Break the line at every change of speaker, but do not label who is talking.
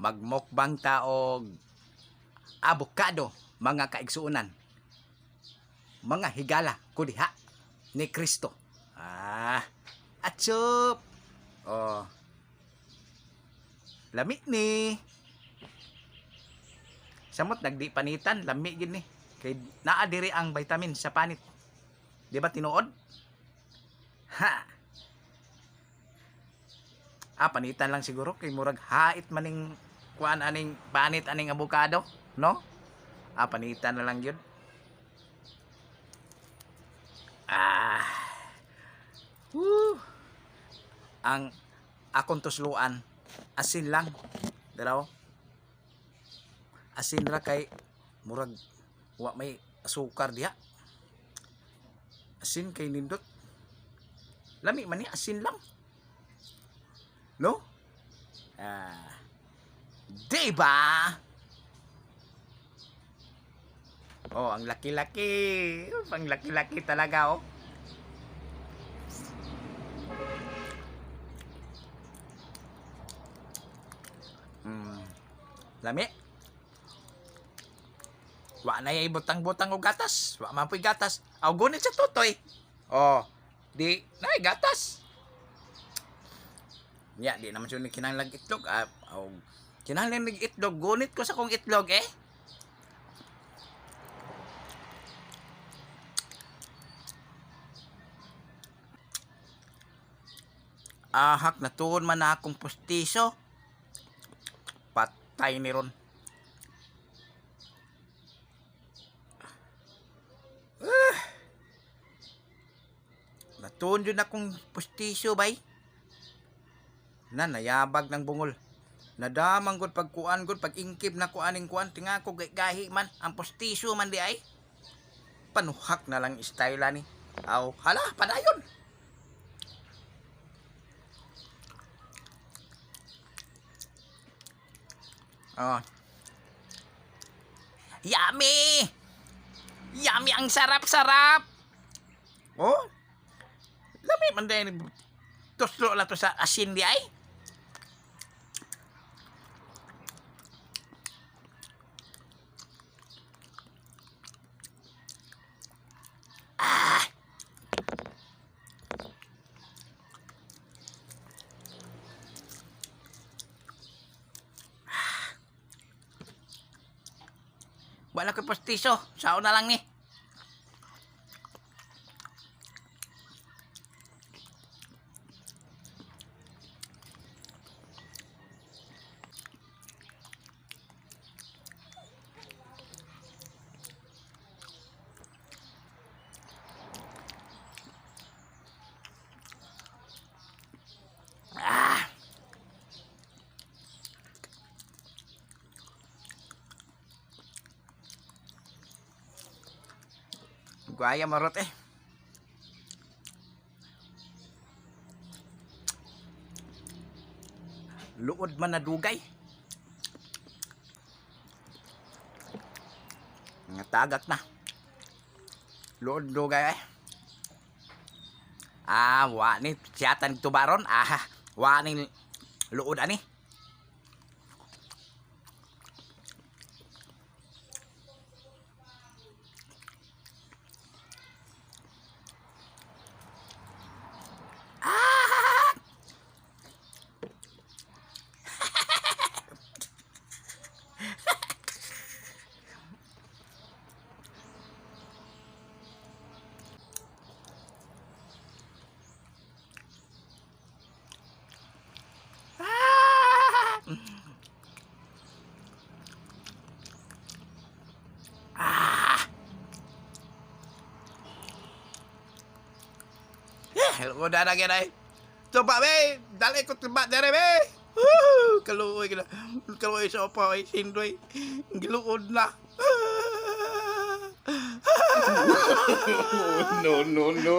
Magmukbang ta og abokado, mga kaigsuonan. Mga higala ko diha ni Kristo. Ah, atsup. Oh. Lami ni. Samot nagdi panitan, lami gid ni. Kay naa diri ang vitamin sa panit. Di ba tinuod? Ha. Ah, panitan lang siguro kay murag hait maning kuan aning panit aning abokado, no? Ah, panitan na lang yun. Ah. Woo. Ang akong tusluan, asin lang. Dalaw. Asin ra kay murag wa may asukar diha. Asin kay nindot. Lami man ni, asin lang. No? Ah. Di ba? Oh, ang laki-laki. Ang laki-laki talaga, oh. Lami. Wa na yay butang-butang og gatas. Wa man puy gatas. Aw gunit sa tutoy. Oh, di nay gatas. Nya di naman siya ni kinahanglan itlog. Ah, aw kinahanglan nig itlog. Gunit ko sa kong itlog eh. Ahak natuon man na akong pustiso. Patay ni ron. Ah. Natuon yun akong pustiso bay. Na nayabag ng bungol. Nadamang gud pagkuan gud pag ingkib na kuaning kuan tinga ko gahi man ang pustiso man di ay. Panuhak na lang style ani. Aw, hala padayon. Oh. Yummy! Yummy ang sarap-sarap. Oh. Lami man din. Tuslo la to sa asin di ay. Ah! Wala ko postiso. Sao na lang ni. Ah! Guaya marot eh. Luod man na dugay. Nga tagak na. Luod dugay eh. Ah, wa ni siyatan tubaron. Ah, wa ni luod ani. Ah! Eh, luod na gyud ay. Tuba be, dali ko tuba dere be. Woo! Kaluoy ka na. Kaluoy sa opo ay sindoy. Giluod na.
No, no, no, no.